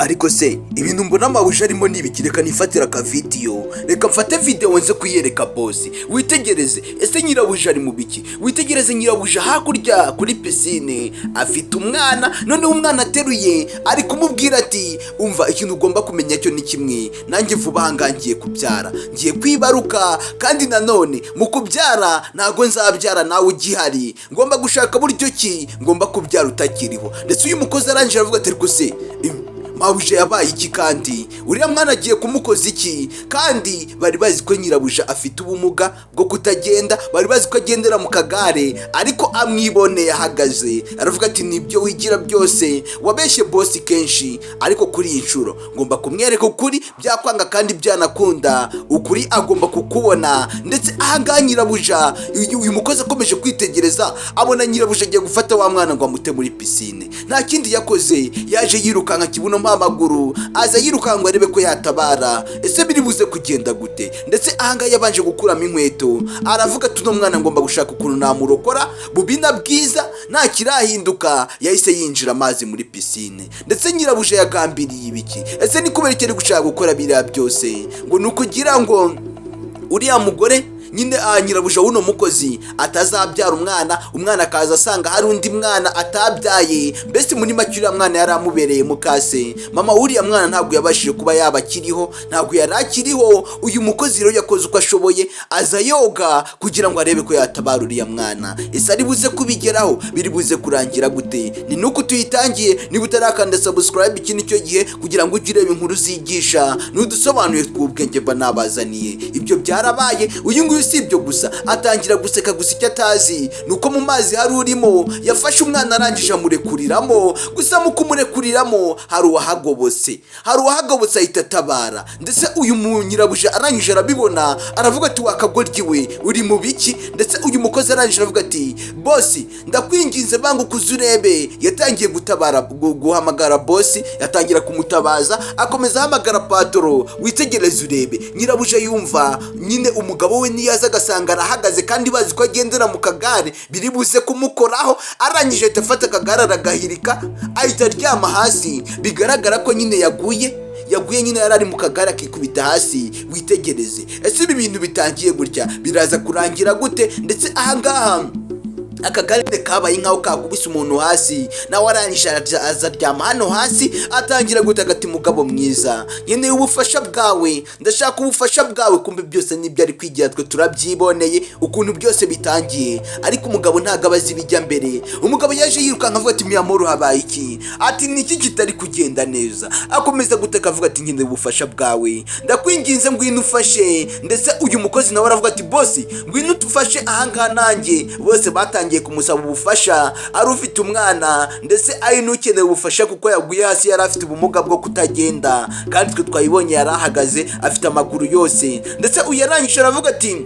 Ariko se ibintu mbona mabuja arimo ni ibiki? Reka nifatira akavidiyo, reka mfate videwo nze kuyereka boss. Witegereze, ese nyirabuja ari mu biki? Witegereze nyirabuja hakurya kuri pisine afite umwana. Noneho umwana ateruye ari kumubwira ati: "Umva, ikintu ugomba kumenya cyo ni kimwe, nanjye vuba aha ngaha ngiye kubyara, ngiye kwibaruka. Kandi nanone mu kubyara ntabwo nzabyara nawe ugihari, ngomba gushaka buryo ki ngomba kubyara utakiriho." Ndetse uyu mukozi arangije aravuga ati: "Ariko se mabuja yabaye iki? Kandi uriya mwana agiye kumukoza iki?" Kandi bari bazi ko nyirabuja afite ubumuga bwo kutagenda, bari bazi ko agendera mu kagare, ariko amwiboneye ahagaze aravuga ati: "Nibyo wigira byose, wabeshye boss kenshi, ariko kuri iyi nshuro ngomba kumwereka ukuri, byakwanga kandi byanakunda, ukuri agomba kukubona." Ndetse ahangaha nyirabuja, uyu mukozi akomeje kwitegereza abona nyirabuja agiye gufata wa mwana ngo amute muri pisine. Nta kindi yakoze, yaje yirukanka kibuno amaguru, aza yirukanka ngo arebe ko yatabara. Ese biri buze kugenda gute? Ndetse ahangaha yabanje gukuramo inkweto, aravuga ati: "Uno mwana ngomba gushaka ukuntu namurokora bubi na bwiza." Nta kirahinduka, yahise yinjira amazi muri pisine. Ndetse nyirabuja yagambiriye ibiki? Ese ni kubera icyo ari gushaka gukora biriya byose? Ngo ni ukugira ngo uriya mugore nyine, nyirabuja w'uno mukozi, atazabyara umwana, umwana akaza asanga hari undi mwana atabyaye. Mbese muri make uriya mwana yari amubereye mukase. Mama w'uriya mwana ntabwo yabashije kuba yaba akiriho, ntabwo yari akiriho. Uyu mukozi rero yakoze uko ashoboye, aza yoga kugira ngo arebe ko yatabara uriya mwana. Ese ari buze kubigeraho? Biri buze kurangira gute? Ni nuko tuyitangiye. Niba utarakanda subscribe, iki ni cyo gihe kugira ngo ujye ureba inkuru zigisha n'udusobanuye tw'ubwenge mba nabazaniye. Ibyo byarabaye. Uyu nguyu si ibyo gusa, atangira guseka gusa. Icyo atazi ni uko mu mazi hari urimo. Yafashe umwana arangije amurekuriramo. Gusa mu kumurekuriramo hari uwahagobotse, hari uwahagobotse ahita atabara. Ndetse uyu munyirabuja arangije arabibona, aravuga ati: "Wakagoryi we, uri mu biki?" Ndetse uyu mukozi arangije aravuga ati: "Boss, ndakwinginze, banguka uze urebe." Yatangiye gutabara, guhamagara boss, yatangira kumutabaza, akomeza ahamagara patoro. Witegereze urebe, nyirabuja yumva nyine umugabo we niyaza agasanga arahagaze kandi bazi ko agendera mu kagare, biri buze kumukoraho. Arangije ahita afata akagare aragahirika, ahita aryama hasi. Bigaragara ko nyine yaguye, nyine yari ari mu kagare akikubita hasi. Witegereze, ese ibi bintu bitangiye gutya biraza kurangira gute? Ndetse ahangaha akagare kabaye nkaho kakubise umuntu hasi, nawe arangije aza aryama hano hasi, atangira gutaka ati: "Mugabo mwiza, nkeneye ubufasha bwawe, ndashaka ubufasha bwawe." Kumbe byose nibyo ari kwigira, twe turabyiboneye ukuntu byose bitangiye, ariko umugabo ntabwo aba azi ibijya mbere. Umugabo yaje yirukanka avuga ati: "Mi amor, habaye iki?" Ati: "Niki kitari kugenda neza?" Akomeza gutaka avuga ati: "Nkeneye ubufasha bwawe, ndakwinginze, ngwino ufashe." Ndetse uyu mukozi nawe aravuga ati: "Boss, ngwino utufashe ahangaha nanjye." Bose batangiye kumusaba ubufasha, ari ufite umwana ndetse ari n'ukeneye ubufasha kuko yaguye hasi, yari afite ubumuga bwo kutagenda, kandi twe twayibonye yari ahagaze afite amaguru yose. Ndetse uyu yarangije aravuga ati: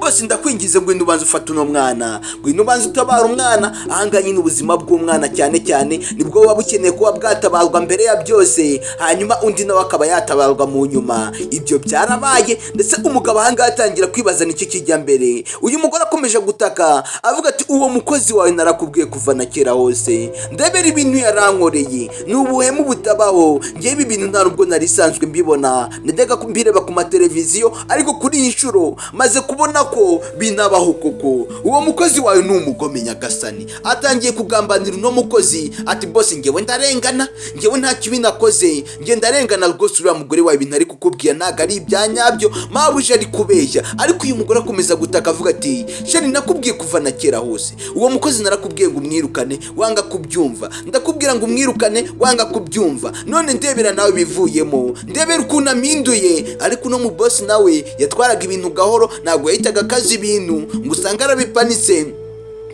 "Boss, ndakwingize, ngwino ubanze ufate uno mwana, ngwino ubanze utabara umwana." Ahangaha nyine ubuzima bw'umwana cyane cyane nibwo buba bukeneye kuba bwatabarwa mbere ya byose, hanyuma undi nawe akaba yatabarwa mu nyuma. Ibyo byarabaye. Ndetse umugabo ahangaha atangira kwibaza nicyo kijya mbere. Uyu mugore akomeje gutaka avuga ati: "Uwo mukozi wawe narakubwiye kuva na kera hose, ndebera ibintu yarankoreye, ni ubuhemu butabaho. Ngewe ibi bintu nta nubwo nari isanzwe mbibona, najyaga mbireba ku mateleviziyo, ariko kuri iyi nshuro maze kubona ko binabaho koko. Uwo mukozi wawe ni umugome nyagasani." Atangiye kugambanira uno mukozi ati: "Boss, ngewe ndarengana, ngewe nta kibi nakoze, nge ndarengana rwose. Uriya mugore wawe ibintu ari kukubwira ntabwo ari ibya nyabyo, mabuja ari kubeshya." Ariko uyu mugore akomeza gutaka avuga ati: "Chéri, nakubwiye kuva na kera hose, uwo mukozi narakubwiye ngo umwirukane, wanga kubyumva. Ndakubwira ngo umwirukane, wanga kubyumva. None ndebera nawe bivuyemo, ndebera ukuntu ampinduye." Ariko uno mu boss nawe yatwaraga ibintu gahoro, ntabwo yahitaga akaza ibintu ngo usange arabipanitse.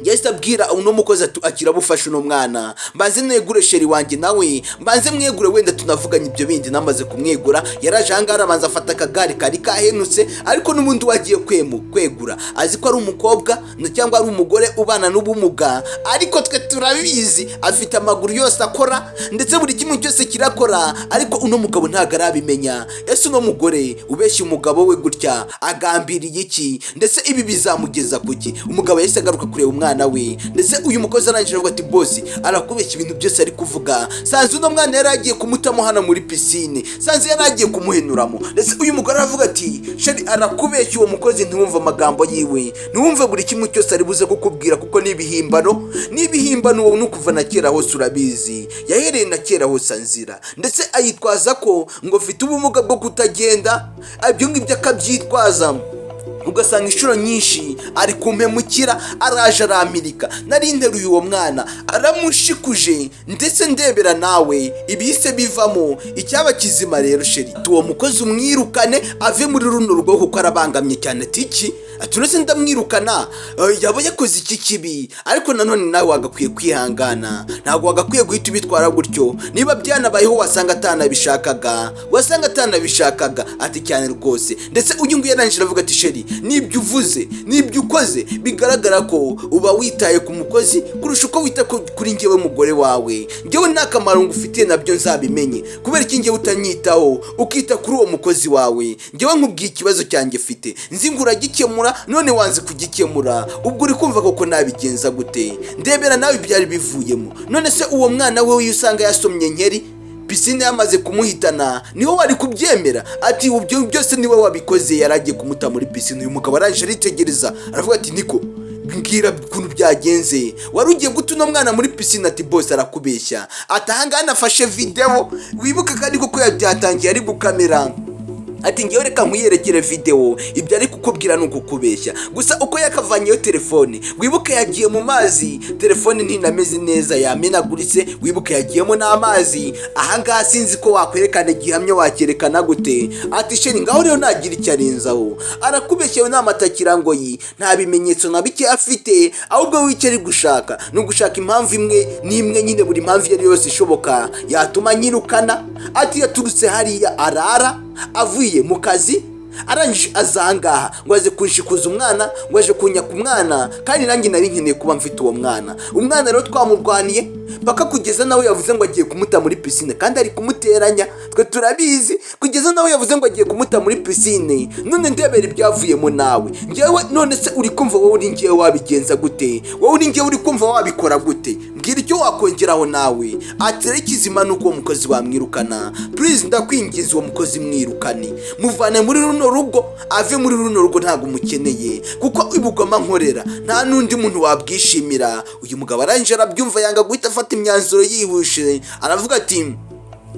Yahise abwira uno mukozi ati: "Akira bufashe uno mwana, mbanze negure chéri wanjye, nawe mbanze mwegure, wenda tunavuganye ibyo bindi." Namaze kumwegura, yaraje ahangaha arabanza afata akagare kari kahenutse, ariko n'ubundi wagiye kwegura azi ko ari umukobwa cyangwa ari umugore ubana n'ubumuga, ariko twe turabizi afite amaguru yose akora, ndetse buri kimwe cyose kirakora, ariko uno mugabo ntabwo arabimenya. Ese uno mugore ubeshya umugabo we gutya agambiriye iki? Ndetse ibi bizamugeza kuki? Umugabo yahise agaruka kureba umwana. umwana we. Ndetse uyu mukozi arangije avuga ati: "Boss arakubeshya, ibintu byose ari kuvuga, sanze uno mwana yari agiye kumutamo hano muri pisine, sanze yari agiye kumuhenuramo." Ndetse uyu mugore aravuga ati: "Chéri, arakubeshya uwo mukozi, ntiwumve amagambo yiwe, ntiwumve buri kimwe cyose ari buze kukubwira, kuko ni ibihimbano, ni ibihimbano. Uwo ni ukuva na kera hose urabizi, yahereye na kera hose anzira, ndetse ayitwaza ko ngo mfite ubumuga bwo kutagenda. Ibyo ngibyo akabyitwaza, ugasanga inshuro nyinshi ari kumpemukira. Araje arampirika, nari nteruye uwo mwana, aramushikuje, ndetse ndebera nawe ibihise bivamo. Icyaba kizima rero chéri, uwo mukozi umwirukane ave muri runo rugo, kuko arabangamye cyane." Ati: "Iki?" Ati: "Uretse ndamwirukana, yaba yakoze iki kibi? Ariko nanone nawe wagakwiye kwihangana, ntabwo wagakwiye guhita ubitwara gutyo. Niba byanabayeho, wasanga atanabishakaga, wasanga atanabishakaga." Ati: "Cyane rwose." Ndetse uyu nguyu yarangije aravuga ati: "Chéri, n'ibyo uvuze n'ibyo ukoze bigaragara ko uba witaye ku mukozi kurusha uko wita kuri njyewe mugore wawe. Njyewe nta kamaro ngufitiye, nabyo nzabimenye. Kubera iki njyewe utanyitaho, ukita kuri uwo mukozi wawe? Njyewe nkubwiye ikibazo cyanjye mfite, nzi ngo uragikemura, none wanze kugikemura. Ubwo uri kumva koko nabigenza gute? Ndebera nawe ibyari bivuyemo. None se uwo mwana we iyo usanga yasomye nkeri, pisine yamaze kumuhitana, niho wari kubyemera?" Ati: "Ibyo byose niwe wabikoze, yari agiye kumuta muri pisine." Uyu mugabo arangije aritegereza, aravuga ati: "Niko, mbwira ukuntu byagenze, wari ugiye guta uno mwana muri pisine?" Ati: "Boss arakubeshya." Ati: "Ahangaha nafashe videwo." Wibuke kandi koko byatangiye ari gukamera. Ati: "Ngewe reka nkwiyerekere videwo, ibyo ari kukubwira ni ukukubeshya gusa." Uko yakavanyeyo telefone, wibuke yagiye mu mazi, telefone ntinameze neza, yamenaguritse, wibuke yagiyemo n'amazi. Ahangaha sinzi ko wakwerekana igihamya, wakerekana gute? Ati: "Chéri, ngaho rero nagira icyo arenzaho, arakubeshyewe n'amatakirangoyi, nta bimenyetso na bike afite. Ahubwo we icyo ari gushaka ni ugushaka impamvu imwe n'imwe nyine, buri mpamvu iyo ari yo yose ishoboka yatuma nyirukana." Ati: "Yaturutse hariya arara avuye mu kazi, arangije aza ahangaha ngo aze kunshikuza umwana, ngo aje kunyaka umwana, kandi nanjye nari nkeneye kuba mfite uwo mwana. Umwana rero twamurwaniye paka kugeza nawe yavuze ngo agiye kumuta muri pisine, kandi ari kumuteranya, twe turabizi, kugeza nawe yavuze ngo agiye kumuta muri pisine. None ndebera ibyavuyemo nawe. Ngewe none se uri kumva wowe uri ngewe wabigenza gute? Wowe uri ngewe, uri kumva wabikora gute? Mbwira icyo wakongeraho nawe." Ati: "Rero ikizima ni uko uwo mukozi wamwirukana. Please, ndakwingiza, uwo mukozi mwirukane, muvane muri runo rugo, ave muri runo rugo, ntabwo umukeneye, kuko ibugoma nkorera nta n'undi muntu wabwishimira." Uyu mugabo arangije arabyumva, yanga guhita afata imyanzuro yihuse, aravuga ati: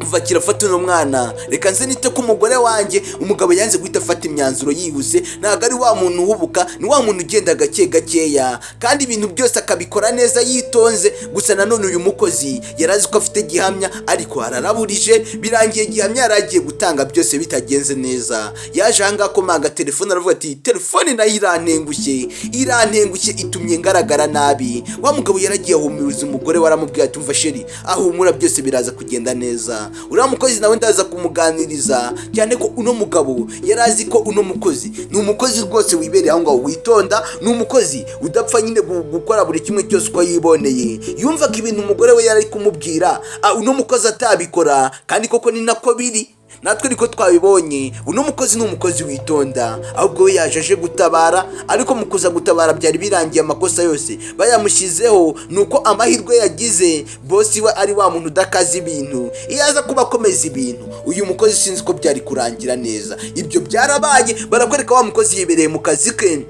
"Kuva kirafata uno mwana, reka nze nite ku mugore wanjye." Umugabo yanze guhita afata imyanzuro yihuse, ntabwo ari wa muntu uhubuka, ni wa muntu ugenda gake gakeya, kandi ibintu byose akabikora neza yitonze. Gusa nanone uyu mukozi yari azi ko afite gihamya, ariko araraburije, birangiye gihamya yari agiye gutanga byose bitagenze neza. Yaje ahangaha akomanga telefone, aravuga ati: "Telefone nayo irantengushye, irantengushye, itumye ngaragara nabi." Wa mugabo yaragiye ahumuriza umugore we, aramubwira ati: "Umva chéri, ahumura, byose biraza kugenda neza. Uriya mukozi nawe ndaza kumuganiriza." Cyane ko uno mugabo yari azi ko uno mukozi ni umukozi rwose wibereye aho ngaho, witonda, ni umukozi udapfa nyine gukora buri kimwe cyose uko yiboneye. Yumvaga ibintu umugore we yari ari kumubwira, uno mukozi atabikora, kandi koko ni nako biri, natwe niko twabibonye. Uno mukozi ni umukozi witonda, ahubwo we yaje aje gutabara, ariko mu kuza gutabara byari birangiye, amakosa yose bayamushyizeho. Ni uko amahirwe yagize, boss we ari wa muntu udakaza ibintu. Iyo aza kuba akomeza ibintu, uyu mukozi sinzi ko byari kurangira neza. Ibyo byarabaye, barakwereka wa mukozi yibereye mu kazi ke.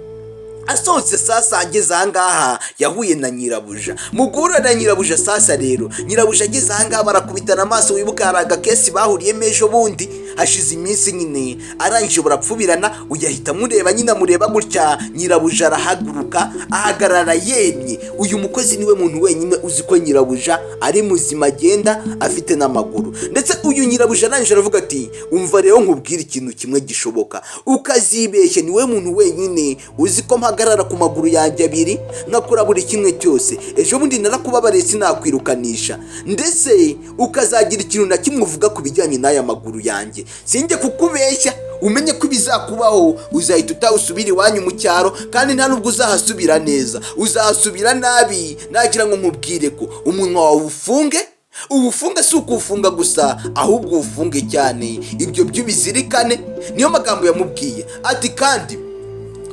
Asohotse sasa, ageze ahangaha yahuye na nyirabuja. Mu guhura na nyirabuja sasa rero, nyirabuja ageze ahangaha barakubitana amaso. Wibuka hari agakesi bahuriyemo ejo bundi, hashize iminsi nyine. Arangije barapfubirana, uyu ahita amureba nyine, amureba gutya, nyirabuja arahaguruka, ahagarara yemye. Uyu mukozi niwe muntu wenyine uzi ko nyirabuja ari muzima, agenda afite n'amaguru. Ndetse uyu nyirabuja arangije aravuga ati: "Umva rero nkubwire ikintu kimwe gishoboka, ukazibeshye, niwe muntu wenyine uzi ko mpagarara ku maguru yanjye abiri, nkakora buri kimwe cyose. Ejo bundi narakubabariye, sinakwirukanisha, ndetse ukazagira ikintu na kimwe uvuga ku bijyanye n'aya maguru yanjye, sinjye kukubeshya, umenye ko ibizakubaho uzahita utawusubira iwanyu mu cyaro, kandi nta nubwo uzahasubira neza, uzahasubira nabi. Nagira ngo nkubwire ko umunwa wawe ufunge, uwufunge, si ukuwufunga gusa, ahubwo uwufunge cyane, ibyo byo ubizirikane." Niyo magambo yamubwiye. Ati: "Kandi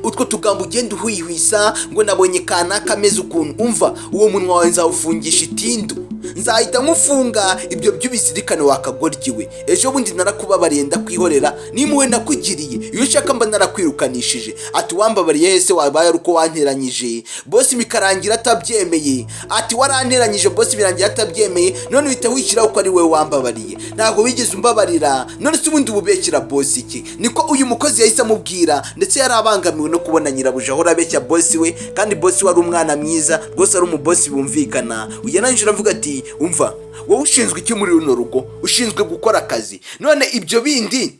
Utwo tugambo ugenda uhwihwisa ngo nabonye kanaka ameze ukuntu, umva, uwo munwa wawe nzawufungisha itindu, nzahita nkufunga. Ibyo by'ubizirikane, wakagoryiwe. Ejo bundi narakubabariye, ndakwihorera nimuwe nakugiriye. Iyo ushaka mba narakwirukanishije. Ati: "Wambabariye hese wabaye ari uko wanteranyije boss bikarangira atabyemeye?" Ati: "Waranteranyije boss birangira atabyemeye, none uhita wishyiraho ko ari wowe wambabariye. Ntabwo wigeze umbabarira. None se ubundi ububekera boss iki?" Niko uyu mukozi yahise amubwira. Ndetse yari abangamiwe no kubona nyirabuja ahora abeshya boss we, kandi boss we ari umwana mwiza rwose, ari umubosi bumvikana. Uyu aravuga ati: "Umva, wowe ushinzwe iki muri runo rugo? Ushinzwe gukora akazi. None ibyo bindi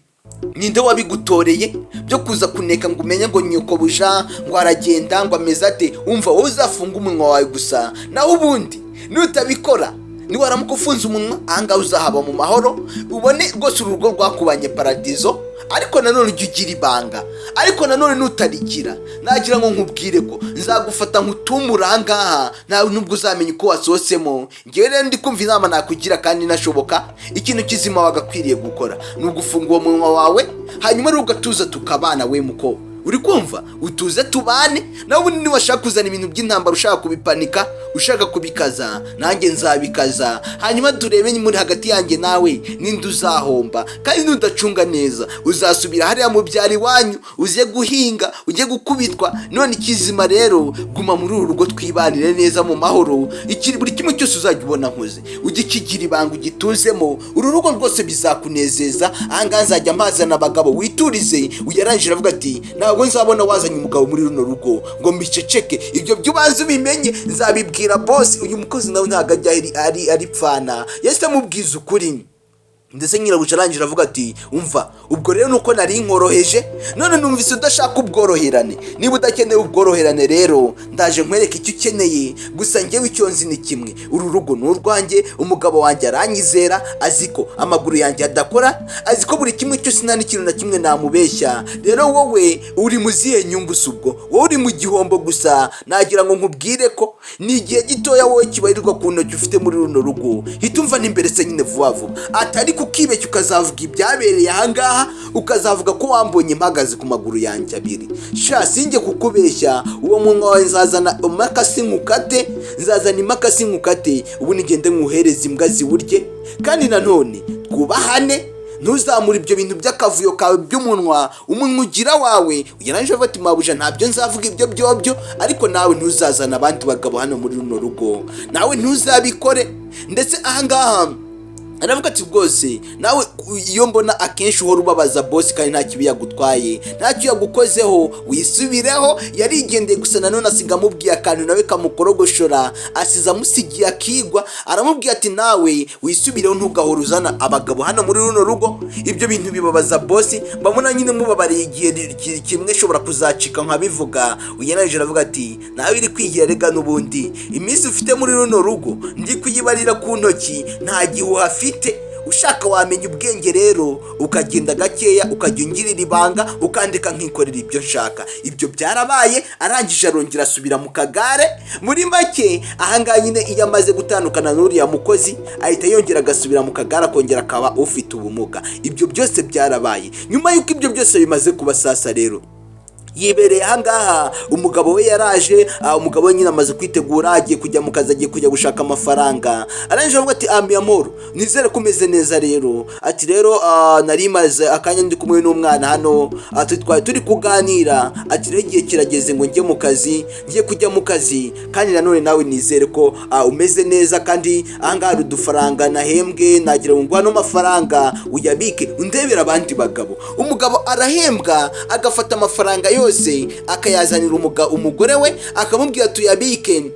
ninde wabigutoreye byo kuza kuneka ngo umenye ngo nyokobuja ngo aragenda ngo ameze ate? Umva, wowe uzafunga umunwa wawe gusa, naho ubundi nutabikora, niwaramuka ufunze umunwa, ahangaha uzahaba mu mahoro, ubone rwose urugo rwakubanye paradizo. Ariko nanone ujye ugira ibanga. Ariko nanone nutarigira, nagira ngo nkubwire ko nzagufata nkutumure ahangaha, ntawe nubwo uzamenya uko wasohotsemo. Ngewe rero ndi kumva inama nakugira kandi inashoboka, ikintu kizima wagakwiriye gukora ni ugufunga uwo munwa wawe, hanyuma rero ugatuza tukabana. We muko, uri kumva? Utuze tubane. Nawe ubundi niwashaka kuzana ibintu by'intambara, ushaka kubipanika, ushaka kubikaza, nanjye nzabikaza, hanyuma turebe muri hagati yanjye nawe ninde uzahomba. Kandi nudacunga neza, uzasubira hariya mu byaro iwanyu, uze guhinga, ujye gukubitwa. None ikizima rero, guma muri uru rugo, twibanire neza mu mahoro. Buri kimwe cyose uzajya ubona nkoze, ujye ukigira ibanga, ugituzemo. Uru rugo rwose bizakunezeza. Ahangaha nzajya mpazana abagabo, witurize." Uyarangije aravuga ati: "Ntabwo nzabona wazanye umugabo muri runo rugo ngo mbiceceke. Ibyo byo ubanza ubimenye, nzabibwira boss." Uyu mukozi nawe ntabwo ajya ari pfana, yahise amubwiza ukuri. Ndetse nyirabuja arangije avuga ati: "Umva, ubwo rero nuko nari nkoroheje, none numvise udashaka ubworoherane. Niba udakeneye ubworoherane rero, ndaje nkwereke icyo ukeneye. Gusa njyewe icyo nzi ni kimwe: uru rugo ni urwanjye. Umugabo wanjye aranyizera, azi ko amaguru yanjye adakora, azi ko buri kimwe cyose, nta n'ikintu na kimwe namubeshya. Rero wowe uri mu zihe nyungu se? Ubwo wowe uri mu gihombo gusa. Nagira ngo nkubwire ko ni igihe gitoya wowe kibarirwa ku ntoki ufite muri runo rugo. Hita umva n'imbere se nyine vuba vuba." Atari kukibeshya ukazavuga ibyabereye ahangaha, ukazavuga ko wambonye mpagaze ku maguru yanjye abiri, sha, sinjye kukubeshya, uwo munwa wawe nzazana imakasi nkukate, nzazana imakasi nkukate, ubundi ngende nkuhereze imbwa ziwurye. Kandi nanone twubahane, ntuzamure ibyo bintu by'akavuyo kawe by'umunwa, umunwa ugira wawe." Yarangije avuga ati: "Mabuja, ntabyo nzavuga ibyo byobyo, ariko nawe ntuzazana abandi bagabo hano muri runo rugo, nawe ntuzabikore." Ndetse ahangaha aravuga ati: "Rwose nawe iyo mbona akenshi uhora ubabaza boss kandi nta kibi yagutwaye, ntacyo yagukozeho, wisubireho." Yarigendeye, gusa nanone asiga amubwiye akantu nawe kamukorogoshora, asize amusigiye akigwa. Aramubwiye ati: "Nawe wisubireho, ntugahore uzana abagabo hano muri runo rugo. Ibyo bintu bibabaza boss. Mbabona nyine mubabariye, igihe kimwe shobora kuzacika nkabivuga." Uyanarije aravuga ati: "Nawe iri kwigira rega, n'ubundi iminsi ufite muri runo rugo ndi kuyibarira ku ntoki, nta gihe uhafite. Ushaka wamenya ubwenge rero, ukagenda gakeya, ukajya ungirira ibanga, ukandika nkikorera ibyo nshaka." Ibyo byarabaye. Arangije arongera asubira mu kagare. Muri make, ahangaha nyine iyo amaze gutandukana n'uriya mukozi, ahita yongera agasubira mu kagare, akongera akaba ufite ubumuga. Ibyo byose byarabaye. Nyuma y'uko ibyo byose bimaze kuba, sasa rero yibereye ahangaha, umugabo we yaraje. Umugabo we nyine amaze kwitegura, agiye kujya mu kazi, agiye kujya gushaka amafaranga. Arangije avuga ati: "Mi amor, nizere ko umeze neza rero." Ati: "Rero nari maze akanya ndi kumwe n'umwana hano." Ati: "Twari turi kuganira." Ati: "Rero igihe kirageze ngo njye mu kazi, ngiye kujya mu kazi. Kandi nanone nawe nizere ko umeze neza. Kandi ahangaha hari udufaranga nahembwe, nagira ngo nguhe ano mafaranga uyabike, undebere abandi bagabo." Umugabo arahembwa, agafata amafaranga yose akayazanira umugore we, akamubwira: "Tuyabike."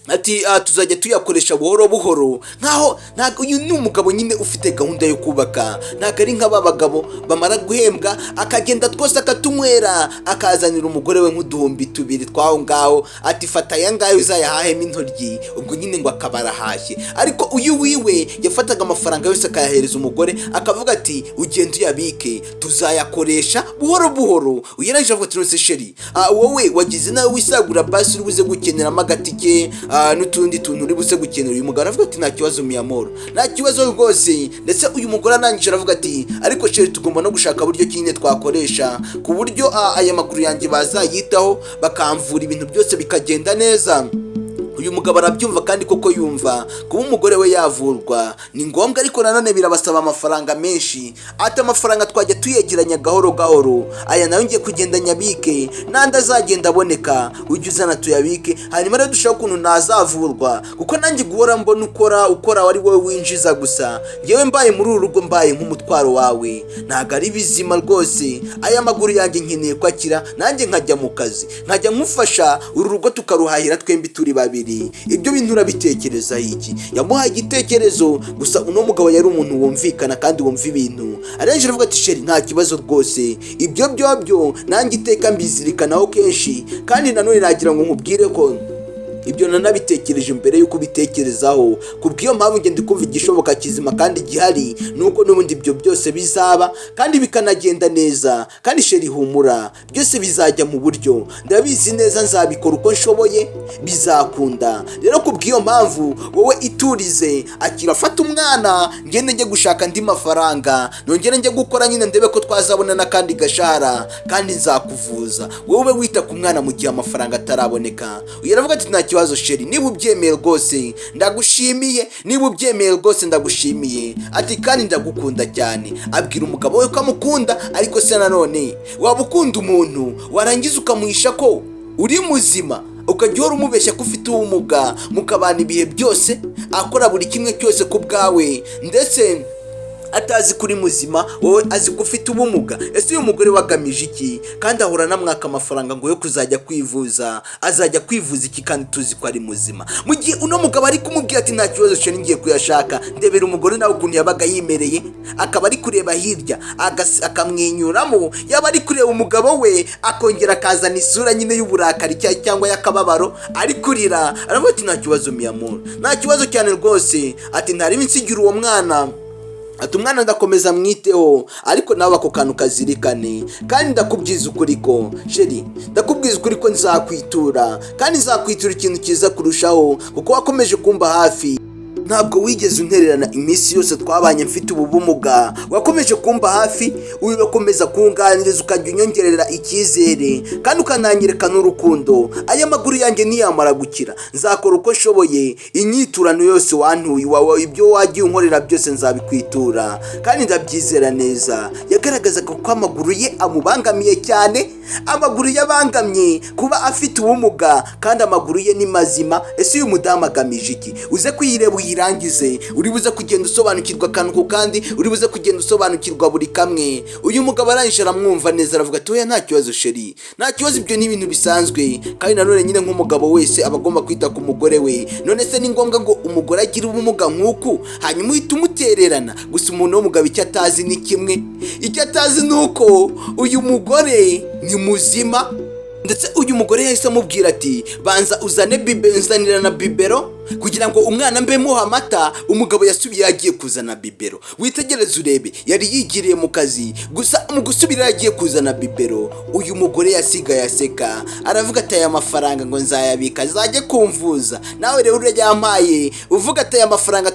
Ati: "Tuzajya tuyakoresha buhoro buhoro." Nkaho ntabwo uyu ni umugabo nyine ufite gahunda yo kubaka, ntabwo ari nk'aba bagabo bamara guhembwa akagenda twose akatunywera, akazanira umugore we nk'uduhumbi 2 tw'aho ngaho, ati: "Fata aya ngaya uzayahahemo intoryi." Ubwo nyine ngo akaba arahashye. Ariko uyu wiwe yafataga amafaranga yose akayahereza umugore, akavuga ati: "Ugende uyabike, tuzayakoresha buhoro buhoro." Uyarangije avuga ati: "None se chéri, wowe wagize nawe wisagura, basi uri buze gukeneramo agatike." n'utundi tuntu uri buze gukenera. Uyu mugabo aravuga ati: "Nta kibazo, mi amor, nta kibazo rwose." Ndetse uyu mugore arangije aravuga ati: "Ariko chéri, tugomba no gushaka buryo nyine twakoresha ku buryo aya maguru yanjye bazayitaho, bakamvura, ibintu byose bikagenda neza." Uyu mugabo arabyumva, kandi koko yumva kuba umugore we yavurwa ni ngombwa, ariko nanone birabasaba amafaranga menshi. Ati: "Amafaranga twajya tuyegeranya gahoro gahoro, aya nayo ngiye kugenda nyabike, n'andi azagenda aboneka ujye uzana tuyabike, hanyuma rero dushaka ukuntu nazavurwa, kuko nanjye guhora mbona ukora ukora ari wowe winjiza gusa, ngewe mbaye muri uru rugo mbaye nk'umutwaro wawe, ntabwo ari bizima rwose. Aya maguru yanjye nkeneye ko akira, nanjye nkajya mu kazi, nkajya nkufasha, uru rugo tukaruhahira twembi turi babiri. Ibyo bintu urabitekerezaho iki?" Yamuhaye igitekerezo. Gusa uno mugabo yari umuntu wumvikana kandi wumva ibintu. Arangije aravuga ati: "Chéri, nta kibazo rwose, ibyo byobyo nanjye iteka mbizirikanaho kenshi, kandi nanone nagira ngo nkubwire ko ibyo nanabitekereje mbere y'uko ubitekerezaho. Kubw'iyo mpamvu ngenda kumva igishoboka kizima kandi gihari nuko n'ubundi ibyo byose bizaba kandi bikanagenda neza. Kandi chéri, humura, byose bizajya mu buryo, ndabizi neza, nzabikora uko nshoboye, bizakunda. Rero kubw'iyo mpamvu wowe iturize, akira, afata umwana, ngende njye gushaka andi mafaranga, nongere njye gukora nyine, ndebe ko twazabona n'akandi gashahara, kandi nzakuvuza, wowe wita ku mwana mu gihe amafaranga ataraboneka." Uyu aravuga ati: "Nta kibazo chéri, niba ubyemeye rwose ndagushimiye, niba ubyemeye rwose ndagushimiye." Ati: "Kandi ndagukunda cyane." Abwira umugabo we ko amukunda. Ariko se nanone waba ukunda umuntu, warangiza ukamuhisha ko uri muzima, ukajya uhora umubeshya ko ufite ubumuga, mukabana ibihe byose, akora buri kimwe cyose ku bwawe, ndetse atazi ko uri muzima, wowe azi ko ufite ubumuga? Ese uyu mugore wagamije iki? Kandi ahora anamwaka amafaranga ngo yo kuzajya kwivuza. Azajya kwivuza iki kandi tuzi ko ari muzima? Mu gihe uno mugabo ari kumubwira ati: "Nta kibazo cyo, ngiye kuyashaka," ndebera umugore nawe ukuntu yabaga yimereye, akaba ari kureba hirya, akamwenyuramo, yaba ari kureba umugabo we akongera akazana isura nyine y'uburakari cyangwa y'akababaro, ari kurira. Aravuga ati: "Nta kibazo, mi amor, nta kibazo cyane rwose." Ati: "Ntarimo nsigira uwo mwana." Ati: "Umwana ndakomeza mwiteho, ariko nawe ako kantu kazirikane. Kandi ndakubwiza ukuri ko, chéri, ndakubwiza ukuri ko nzakwitura, kandi nzakwitura ikintu cyiza kurushaho, kuko wakomeje kumba hafi, ntabwo wigeze untererana iminsi yose twabanye mfite ubu bumuga. Wakomeje kumba hafi, urakomeza kunganiriza, ukajya unyongerera icyizere kandi ukananyereka n'urukundo. Aya maguru yanjye niyamara gukira, nzakora uko nshoboye, inyiturano yose wantuye wawe, ibyo wagiye unkorera byose nzabikwitura, kandi ndabyizera neza." Yagaragazaga ko amaguru ye amubangamiye cyane, amaguru ye abangamye kuba afite ubumuga, kandi amaguru ye ni mazima. Ese uyu mudamu agamije iki? Uze kuyireba uyirangize, uri buze kugenda usobanukirwa akantu ku kandi, uri buze kugenda usobanukirwa buri kamwe. Uyu mugabo arangije aramwumva neza, aravuga ati: "Oya, nta kibazo chéri, nta kibazo, ibyo ni ibintu bisanzwe. Kandi nanone nyine nk'umugabo wese aba agomba kwita ku mugore we. None se ni ngombwa ngo umugore agire ubumuga nk'uku, hanyuma uhita umutererana?" Gusa umuntu w'umugabo icyo atazi ni kimwe, icyo atazi ni uko uyu mugore ni muzima. Ndetse uyu mugore yahise amubwira ati: "Banza uzane bibe, nzanira na biberon kugira ngo umwana mbe muha amata." Umugabo yasubiye yagiye kuzana biberon. Witegereze urebe, yari yigiriye mu kazi. Gusa mu gusubira yagiye kuzana biberon, uyu mugore yasigaye aseka, aravuga ati: "Aya mafaranga ngo nzayabika azajye kumvuza, nawe rero urayampaye uvuga ati aya mafaranga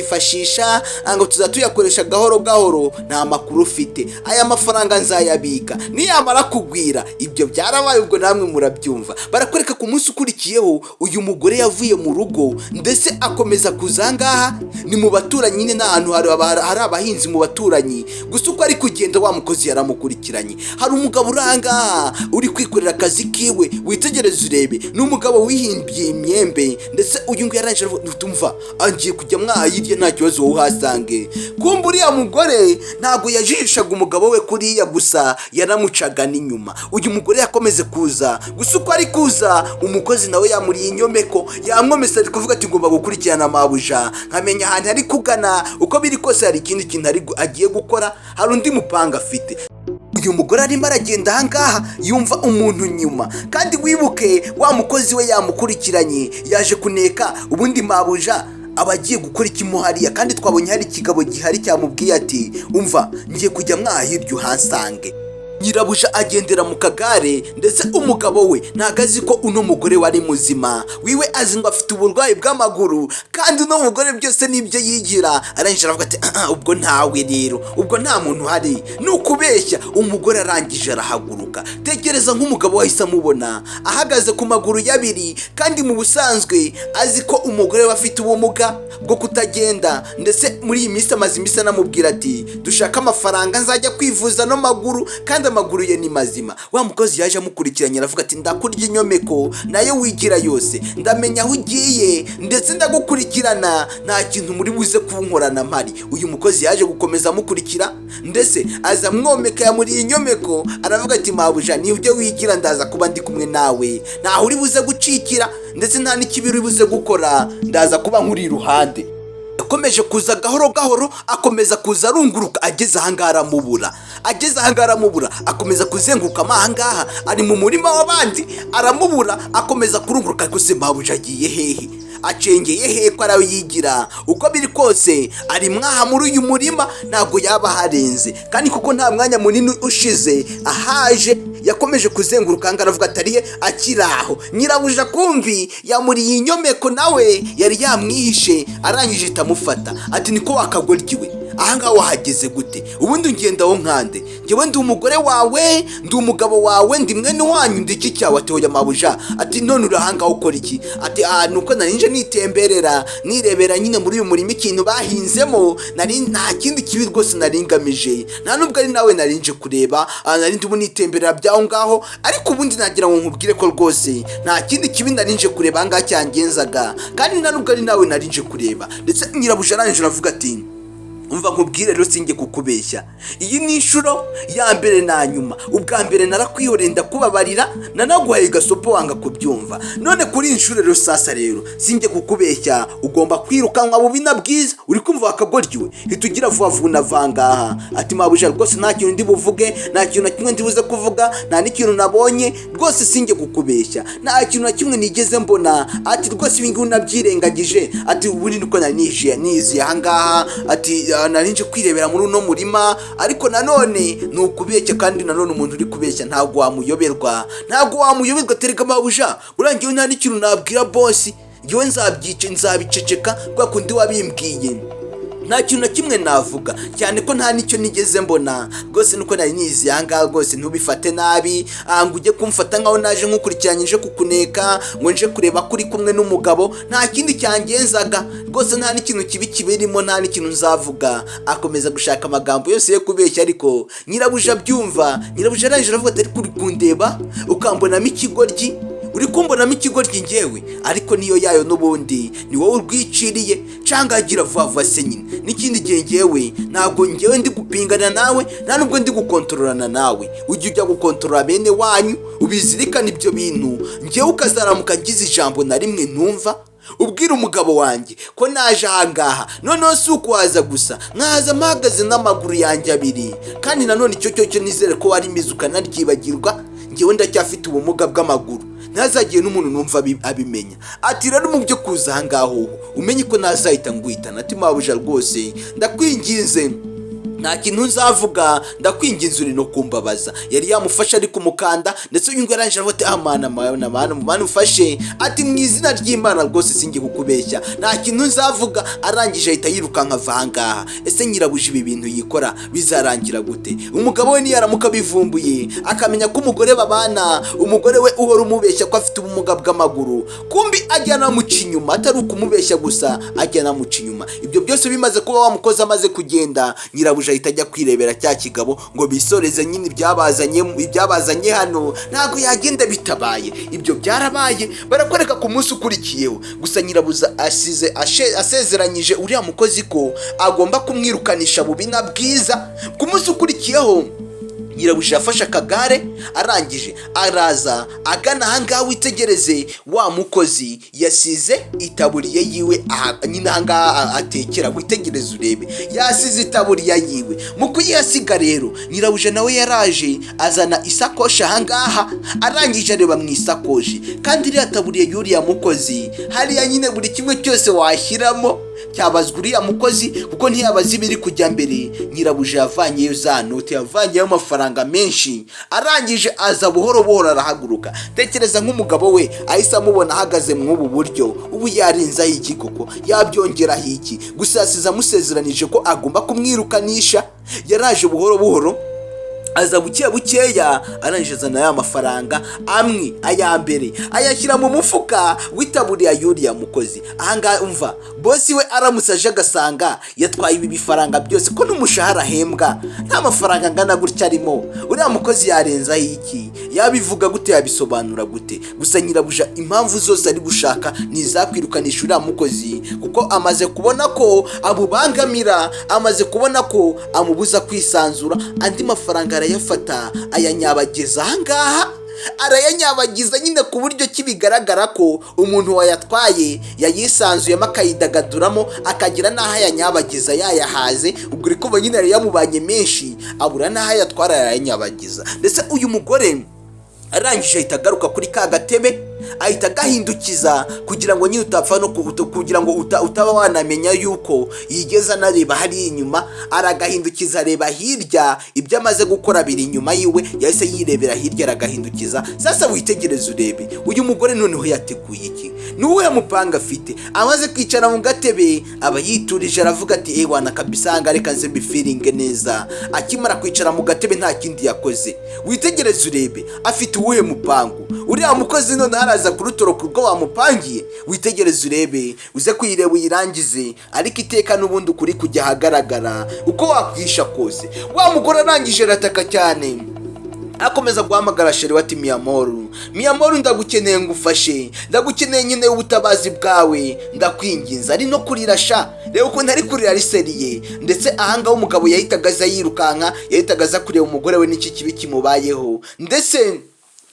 tuzayifashisha, ngo tuzajya tuyakoresha gahoro gahoro. Nta makuru ufite, aya mafaranga nzayabika niyamara kugwira." Ibyo byarabaye, ubwo namwe murabyumva. Barakwereka ku munsi ukurikiyeho, uyu mugore yavuye mu rugo, ndetse akomeza kuza aha ngaha, ni mu baturanyi nyine, ni ahantu hari abahinzi mu baturanyi. Gusa uko ari kugenda, wa mukozi yaramukurikiranye. Hari umugabo uri aha ngaha uri kwikorera akazi kiwe. Witegereze urebe, ni umugabo wihimbiye imyembe. Ndetse uyu nguyu yarangije aravuga: "Tumva, agiye kujya mwaha hirya, nta kibazo, wowe uhasange." Kumva uriya mugore ntabwo yajijishaga umugabo we kuriya gusa, yanamucaga n'inyuma. Uyu mugore yakomeze kuza. Gusa uko ari kuza, umukozi nawe yamuriye inyomeko, yamwomese, ari kuvuga ati: "Ngomba gukurikirana mabuja, nkamenya ahantu ari kugana. Uko biri kose hari ikindi kintu agiye gukora, hari undi mupanga afite." Uyu mugore arimo aragenda ahangaha, yumva umuntu nyuma. Kandi wibuke wa mukozi we yamukurikiranye, yaje kuneka ubundi mabuja aba agiye gukora iki mo hariya, kandi twabonye hari ikigabo gihari cyamubwiye ati: "Umva, ngiye kujya mwaha hirya uhasange." Nyirabuja agendera mu kagare, ndetse umugabo we ntabwo azi ko uno mugore wari muzima wiwe, azi ngo afite uburwayi bw'amaguru, kandi uno mugore byose nibyo yigira. Arangije aravuga ati: "Ah, ah, ubwo ntawe rero, ubwo nta muntu uhari, ni ukubeshya." Umugore arangije arahaguruka. Tekereza nk'umugabo wahise amubona ahagaze ku maguru y'abiri, kandi mu busanzwe azi ko umugore we afite ubumuga bwo kutagenda. Ndetse muri iyi minsi amaze iminsi anamubwira ati: "Dushake amafaranga nzajya kwivuza no maguru," kandi amaguru ye ni mazima. Wa mukozi yaje amukurikiranye, aravuga ati: "Ndakurya inyomeko nayo wigira yose, ndamenya aho ugiye ndetse ndagukurikirana, nta kintu muri buze kunkorana mpari." Uyu mukozi yaje gukomeza amukurikira, ndetse aza amwomeka, yamuriye inyomeko, aravuga ati: "Mabuja, nibyo wigira, ndaza kuba ndi kumwe nawe, ntaho uri buze gucikira, ndetse nta n'ikibi uri buze gukora, ndaza kuba nkuri iruhande." Yakomeje kuza gahoro gahoro, akomeza kuza arunguruka, ageze ahangaha aramubura, ageze ahangaha aramubura, akomeza kuzengurukamo ahangaha ari mu murima w'abandi aramubura, akomeza kurunguruka. Ariko se mabuja agiye hehe? Acengeye hehe ko arawe yigira? Uko biri kose ari mwaha muri uyu murima, ntabwo yaba aharenze, kandi kuko nta mwanya munini ushize ahaje. Yakomeje kuzenguruka ahangaha, aravuga ati: "Arihe akiri aho?" Nyirabuja kumvi yamuriye inyomeko, nawe yari yamwihishe, arangije itamufata, ati: "Niko wakagoryiwe, ahangaha wahageze gute? Ubundi ngendaho nkande? Njyewe ndi umugore wawe, ndi umugabo wawe, ndi mwene wanyu, ndi iki cyawe?" Ati: "Hoya mabuja." Ati: "None uri ahangaha ukora iki?" Ati: "Aha nuko nari nje nitemberera, nirebera nyine muri uyu murima ikintu bahinzemo, nari nta kindi kibi rwose nari ngamije, nta nubwo ari nawe nari nje kureba. Ah, nari ndimo nitemberera by'aho ngaho, ariko ubundi nagira ngo nkubwire ko rwose nta kindi kibi nari nje kureba ahangaha cyangenzaga, kandi nta nubwo ari nawe nari nje kureba." Ndetse nyirabuja arangije aravuga ati: "Umva nkubwire rero, sinjye kukubeshya, iyi ni inshuro ya mbere na nyuma. Ubwa mbere narakwihoreye, ndakubabarira, nanaguhaye gasopo wanga kubyumva. None kuri iyi nshuro rero, sasa rero, sinjye kukubeshya, ugomba kwirukanwa bubi na bwiza. Uri kumva wakagoryiwe? Hita ugira vuba vuba unava ngaha." Ati: "Mabuja, rwose nta kintu ndi buvuge, nta kintu na kimwe ndi buze kuvuga, nta n'ikintu nabonye rwose, sinjye kukubeshya, nta kintu na kimwe nigeze mbona." Ati: "Rwose ibi ngibi unabyirengagije." Ati: "Ubundi niko nari nije niziye ahangaha." Ati: "Ah, nari nje kwirebera muri uno murima." Ariko nanone ni ukubeshya, kandi nanone umuntu uri kubeshya ntabwo wamuyoberwa, ntabwo wamuyoberwa. Terega mabuja, urangiye nta n'ikintu nabwira bosi, njyewe nzabyice, nzabiceceka kwa kundi wabimbwiye, nta kintu na kimwe navuga, cyane ko nta n'icyo nigeze mbona rwose, nuko nari nizi ahangaha. Rwose ntubifate nabi, ngo ujye kumfata nkaho naje nkukurikiranye nje kukuneka, ngo nje kureba ko uri kumwe n'umugabo. Nta kindi cyangenzaga rwose, nta n'ikintu kibi kibirimo, nta n'ikintu nzavuga." Akomeza gushaka amagambo yose yo kubeshya, ariko nyirabuja abyumva. Nyirabuja arangije aravuga ati: "Ariko uri kundeba ukambonamo ikigoryi? Uri kumbonamo ikigoryi njyewe? Ariko niyo yayo n'ubundi ni wowe urwiciriye. Cangagira vuba vuba se nyine, n'ikindi gihe njyewe ntabwo njyewe ndi gupingana nawe, nta nubwo ndi gukontororana nawe. Ujya ujya gukontorora bene wanyu, ubizirikane ibyo bintu. Njyewe ukazaramuka ngize ijambo na rimwe ntumva ubwira umugabo wanjye ko naje ahangaha, noneho si ukuhaza gusa, nkaza mpagaze n'amaguru yanjye abiri, kandi nanone icyo cyo cyo nizere ko wari mizi ukanaryibagirwa, njyewe ndacyafite ubumuga bw'amaguru, ntazagire n'umuntu numva abimenya." Ati: "Rero mu byo kuza ahangaha ubu umenye ko ntazahita nguhitana." Ati: "Mabuja, rwose ndakwinginze, nta kintu nzavuga, ndakwinginze, uri no kumbabaza." Yari yamufashe ari kumukanda, ndetse uyu nguyu arangije aravuga ati: "Amana mana mana mana, ufashe." Ati: "Mu izina ry'Imana rwose sinjye kukubeshya, nta kintu nzavuga." Arangije ahita yirukanka ava ahangaha. Ese nyirabuja ibi bintu yikora bizarangira gute? Umugabo we niyaramuka abivumbuye, akamenya ko umugore babana, umugore we uhora umubeshya ko afite ubumuga bw'amaguru, kumbi ajya anamuca inyuma, atari ukumubeshya gusa, ajya anamuca inyuma. Ibyo byose bimaze kuba, wa mukozi amaze kugenda, nyirabuja ahita ajya kwirebera cya kigabo ngo bisoreze nyine ibyabazanye, ibyabazanye hano ntabwo yagenda bitabaye. Ibyo byarabaye. Barakwereka ku munsi ukurikiyeho gusa, nyirabuja asize asezeranyije uriya mukozi ko agomba kumwirukanisha bubi na bwiza. Ku munsi ukurikiyeho nyirabuja yafashe akagare, arangije araza agana ahangaha. Witegereze, wa mukozi yasize itaburiya yiwe aha nyine ahangaha atekera. Witegereze urebe, yasize itaburiya yiwe. Mu kuyihasiga rero, nyirabuja nawe yaraje azana isakoshi ahangaha, arangije areba mu isakoshi, kandi iriya taburiya y'uriya mukozi hariya nyine buri kimwe cyose washyiramo. Cyabazwa uriya mukozi, kuko ntiyabaza ibiri kujya mbere. Nyirabuja yavanyeyo za note, yavanyeyo amafaranga menshi, arangije aza buhoro buhoro arahaguruka. Tekereza nk'umugabo we ahise amubona ahagaze mw'ubu buryo, ubu yarenzaho iki koko? Yabyongeraho iki? Gusa yasize amusezeranije ko agomba kumwirukanisha. Yaraje buhoro buhoro, aza buke bukeya, arangije azana ya mafaranga amwe, aya mbere ayashyira mu mufuka w'itaburiya y'uriya mukozi. Ahangaha umva, boss we aramutse aje agasanga yatwaye ibi bifaranga byose, ko n'umushahara ahembwa nta mafaranga angana gutya arimo, uriya mukozi yarenzaho iki? Yabivuga gute? Yabisobanura gute? Gusa nyirabuja impamvu zose ari gushaka ni izakwirukanisha uriya mukozi, kuko amaze kubona ko amubangamira, amaze kubona ko amubuza kwisanzura. Andi mafaranga arayafata, ayanyabagiza ahangaha, arayanyabagiza nyine ku buryo ki bigaragara ko umuntu wayatwaye yayisanzuyemo, akayidagaduramo, akagira n'aho ayanyabagiza yayahaze. Ubwo uri kumva nyine yari yamubanye menshi, abura n'aho ayatwara, arayanyabagiza. Ndetse uyu mugore arangije ahita agaruka kuri ka gatebe, ahita agahindukiza kugira ngo nyine utapfa no kugira ngo utaba wanamenya yuko yigeze anareba hariya inyuma. Aragahindukiza areba hirya, ibyo amaze gukora biri inyuma yiwe, yahise yirebera hirya, aragahindukiza. Sasa witegereze urebe uyu mugore noneho yateguye iki, ni uwuhe mupanga afite? Amaze kwicara mu gatebe aba yiturije, aravuga ati: "Ewana kabisa, reka nze mbifiringe neza." Akimara kwicara mu gatebe nta kindi yakoze. Witegereze urebe afite uwuhe mupangu. Uriya mukozi noneho araza kurutoroka urwo bamupangiye. Witegereze urebe, uze kuyireba uyirangize, ariko iteka n'ubundi ukuri kujya ahagaragara uko wakwisha kose. Wa mugore arangije arataka cyane, akomeza guhamagara chéri we ati: "Mi amor, mi amor, ndagukeneye, ngufashe, ndagukeneye nyine, ubutabazi bwawe, ndakwinginze." Ari no kurira sha, reba ukuntu ari kurira ari sérieux. Ndetse ahangaha umugabo yahitaga aza yirukanka, yahitaga aza kureba umugore we n'iki kibi kimubayeho. Ndetse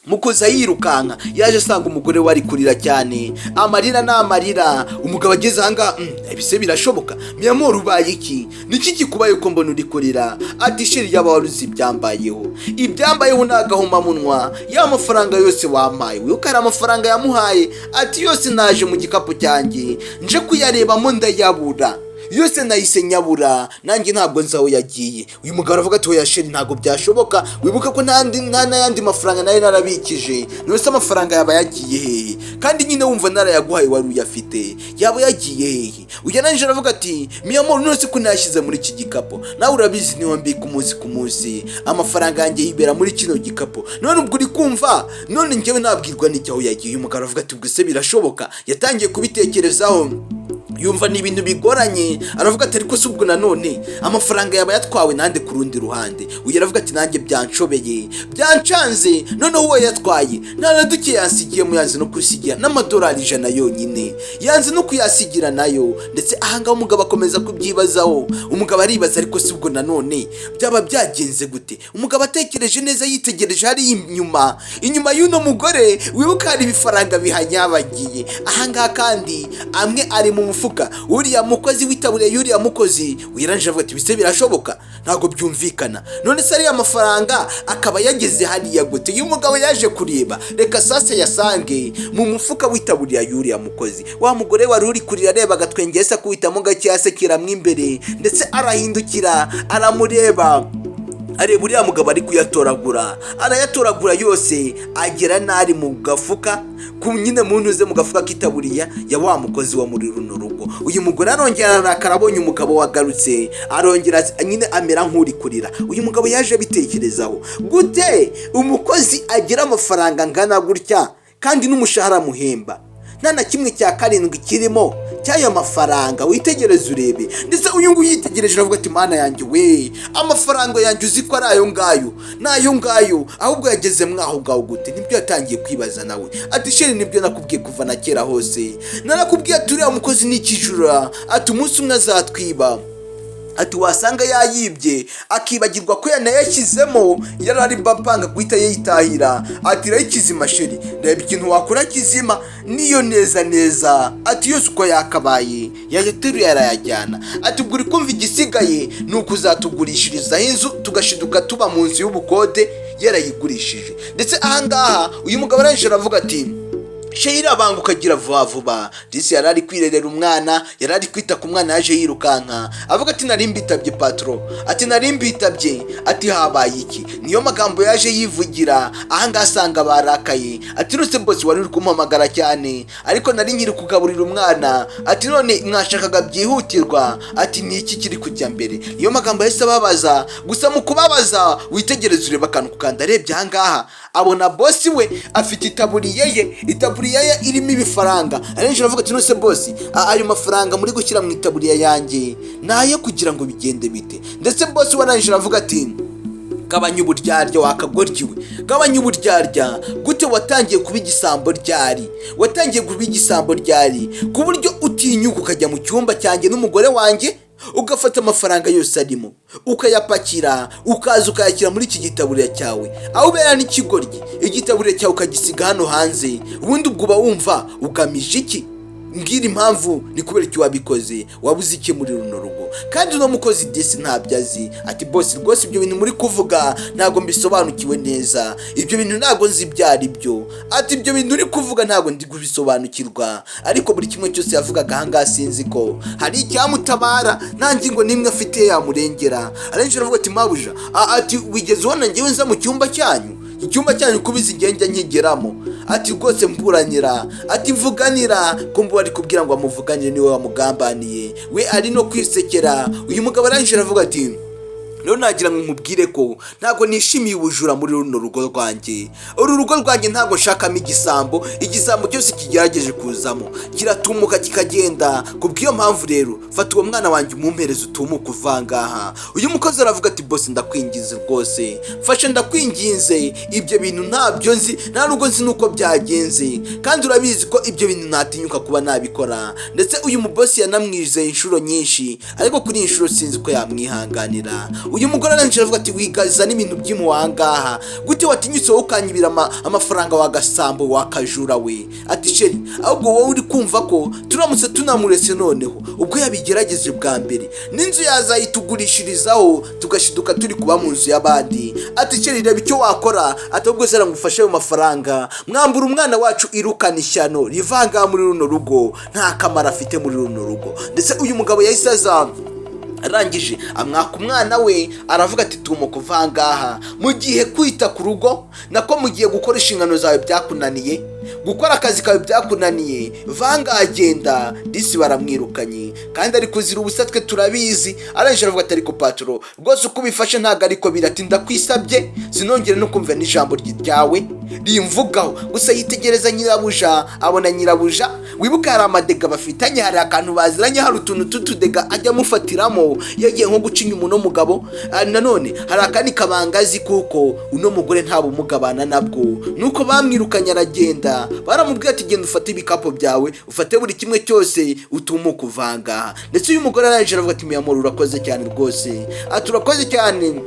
mu kuza yirukanka yaje asanga umugore we ari kurira cyane, amarira ni amarira. Umugabo ageze ahangaha: "Ibise birashoboka? Mi amor, ubaye iki? Niki kikubaye ko mbona uri kurira?" Ati: "Chéri, yaba wari uzi ibyambayeho, ibyambayeho ni agahomamunwa. Ya mafaranga yose wampaye, wibuke hari amafaranga yamuhaye," ati: "yose naje mu gikapu cyanjye nje kuyarebamo ndayabura yose, nahise nyabura, nanjye ntabwo nzi aho yagiye." Uyu mugabo aravuga ati: "Oya chéri, ntabwo byashoboka. Wibuke ko nta n'ayandi mafaranga nayo narabikije. None se amafaranga yaba yagiye hehe? Kandi nyine wumva narayaguhaye, wari uyafite, yaba yagiye hehe?" Uyu arangije aravuga ati: "Mi amor, none se ko nayashyize muri iki gikapu? Nawe urabizi, niyo mbika umunsi ku munsi, amafaranga yanjye yibera muri kino gikapu. None ubwo uri kumva none njyewe nabwirwa n'icyo aho yagiye?" Uyu mugabo aravuga ati: "Ubwo se birashoboka?" Yatangiye kubitekerezaho, yumva ni ibintu bigoranye. Aravuga ati: "Ariko si ubwo nanone amafaranga yaba yatwawe nande ku rundi ruhande?" Uyu aravuga ati: "Nanjye byanshobeye, byancanze. Noneho uwo yatwaye nta na duke yansigiye, muyanze no kusigira n'amadolari 100 yonyine, yanze no kuyasigira nayo." Ndetse ahangaha umugabo akomeza kubyibazaho. Umugabo aribaza: "Ariko si ubwo nanone byaba byagenze gute?" Umugabo atekereje neza, yitegereje hariya inyuma, inyuma y'uno mugore, wibuka hari ibifaranga bihanyabagiye ahangaha, kandi amwe ari mu mufuka uriya mukozi w'itaburiya y'uriya mukozi. Wirangije avuga ati: "Bise birashoboka? Ntabwo byumvikana. None se ariya mafaranga akaba yageze hariya gute?" Uyu mugabo yaje kureba, reka sasa yasange mu mufuka w'itaburiya y'uriya mukozi. Wa mugore wari uri kurira areba agatwenge, yahise akubitamo gake, asekeramo imbere, ndetse arahindukira aramureba, areba uriya mugabo ari kuyatoragura, arayatoragura yose, agera n'ari mu gafuka ku nyine mu ntuze, mu gafuka k'itaburiya ya wa mukozi wo muri runo rugo. Uyu mugore arongera arakara, abonye umugabo wagarutse, arongera nyine amera nk'uri kurira. Uyu mugabo yaje abitekerezaho: gute umukozi agira amafaranga angana gutya, kandi n'umushahara amuhemba nta na kimwe cya karindwi kirimo cy'ayo mafaranga? Witegereze urebe. Ndetse uyu nguyu yitegereje aravuga ati: "Mana yanjye we, amafaranga yanjye uzi ko ari ayo ngayo, ni ayo ngayo, ahubwo yageze mwaho ngaho gute?" Nibyo yatangiye kwibaza nawe ati: "Chéri, nibyo nakubwiye kuva na kera hose, narakubwiye ati uriya mukozi ni ikijura, ati umunsi umwe azatwiba, ati wasanga yayibye akibagirwa ko yanayashyizemo, yari ari apanga guhita yitahira." Ati: "Rero ikizima chéri, reba ikintu wakora kizima niyo neza neza," ati "yose uko yakabaye yayateruye arayajyana," ati "ubwo uri kumva igisigaye ni ukuzatugurishirizaho inzu, tugashiduka tuba mu nzu y'ubukode yarayigurishije." Ndetse ahangaha uyu mugabo arangije aravuga ati: Sheila, banguka, agira vuba vuba. Disi yari ari kwirerera umwana, yari ari kwita ku mwana. Yaje yirukanka avuga ati: "Nari mbitabye, patron." Ati: "Nari mbitabye." Ati: "Habaye iki?" Niyo magambo yaje yivugira. Ahangaha asanga barakaye. Ati: "Nuse boss, wari uri kumuhamagara cyane, ariko nari nkiri kugaburira umwana." Ati: "None mwashakaga byihutirwa?" Ati: "Ni iki kiri kujya mbere?" Niyo magambo yahise ababaza. Gusa mu kubabaza, witegereze, ureba akantu ku kandi. Arebye ahangaha abona boss we afite itaburiye ye, itaburiya ye irimo ibifaranga. Arengeje aravuga ati: "None boss, ayo mafaranga muri gushyira mu itaburiya yanjye ni ayo kugira ngo bigende bite?" Ndetse boss we arangije aravuga ati: "Gabanya uburyarya, wakagoryiwe, gabanya uburyarya. Gute watangiye kuba igisambo? Ryari watangiye kuba igisambo? Ryari ku buryo utinyuka ukajya mu cyumba cyanjye n'umugore wanjye, ugafata amafaranga yose arimo, ukayapakira, ukaza ukayashyira muri iki gitaburiya cyawe, aho ubera n'ikigoryi, igitaburiya cyawe ukagisiga hano hanze? Ubundi ubwo uba wumva ugamije iki? Mbwira impamvu, ni kubera icyo wabikoze? Wabuze iki muri runo rugo?" Kandi uno mukozi disi ntabyo azi. Ati: "Boss, rwose ibyo bintu muri kuvuga ntabwo mbisobanukiwe neza, ibyo bintu ntabwo nzi ibyo ari byo." Ati: "Ibyo bintu uri kuvuga ntabwo ndi kubisobanukirwa." Ariko buri kimwe cyose yavugaga ahangaha, sinzi ko hari icyamutabara, nta ngingo n'imwe afite yamurengera. Arengeje aravuga ati: "Mabuja," ati, "wigeze ubona ngewe nza mu cyumba cyanyu? Icyumba cyanyu kubizi ngenda nkigeramo?" Ati: "Rwose mburanira." Ati: "Mvuganira." Kumva ari kubwira ngo amuvuganire, niwe wamugambaniye, we ari no kwisekera. Uyu mugabo arangije aravuga ati: "Rero nagira ngo nkubwire ko ntabwo nishimiye ubujura muri runo rugo rwanjye. Uru rugo rwanjye ntabwo nshakamo igisambo. Igisambo cyose kigerageje kuzamo kiratumuka kikagenda. Kubw'iyo mpamvu rero, fata uwo mwana wanjye umumpereze, utumuka uvangaha." Uyu mukozi aravuga ati: "Boss, ndakwinginze rwose, mfashe, ndakwinginze. Ibyo bintu ntabyo nzi, nta nubwo nzi nuko byagenze, kandi urabizi ko ibyo bintu ntatinyuka kuba nabikora." Ndetse uyu mubosi yanamwizeye inshuro nyinshi, ariko kuri iyi nshuro sinzi ko yamwihanganira. Uyu mugore arangije aravuga ati: "Wigaza n'ibintu by'imuwangaha gute? Watinyutse wowe ukanyibira amafaranga, wa gasambo, wa kajura we?" Ati: "Chéri, ahubwo wowe uri kumva ko turamutse tunamuretse, noneho ubwo yabigerageje bwa mbere, n'inzu yazayitugurishirizaho, tugashiduka turi kuba mu nzu y'abandi." Ati: "Chéri, reba icyo wakora." Ati: "Ahubwo se ngufashe ayo mafaranga, mwambura umwana wacu, irukana ishyano rivanga muri runo rugo, nta kamaro afite muri runo rugo." Ndetse uyu mugabo yahise aza, arangije amwaka umwana we, aravuga ati: "Tuma kuva aha ngaha. Mu gihe kwita ku rugo, nako mu gihe gukora inshingano zawe byakunaniye, gukora akazi kawe byakunaniye, vanga, genda." Disi baramwirukanye kandi ari kuzira ubusa, twe turabizi. Arangije aravuga ati: "Ariko patron, rwose uko ubifashe ntabwo ariko biri." Ati: "Ndakwisabye, sinongere no kumva n'ijambo ryawe rimvugaho." Gusa yitegereza nyirabuja, abona nyirabuja, wibuka hari amadega bafitanye, hari akantu baziranye, hari utuntu tw'utudega ajya amufatiramo yagiye nko guca inyuma uno mugabo. Nanone hari akandi kabanga azi, kuko uno mugore nta bumuga abana nabwo. Nuko bamwirukanye aragenda, baramubwiye ati: "Genda ufate ibikapu byawe, ufate buri kimwe cyose, utumuke uvangaha." Ndetse uyu mugore arangije aravuga ati: "Miyamoro, urakoze cyane rwose." Ati: "Urakoze cyane."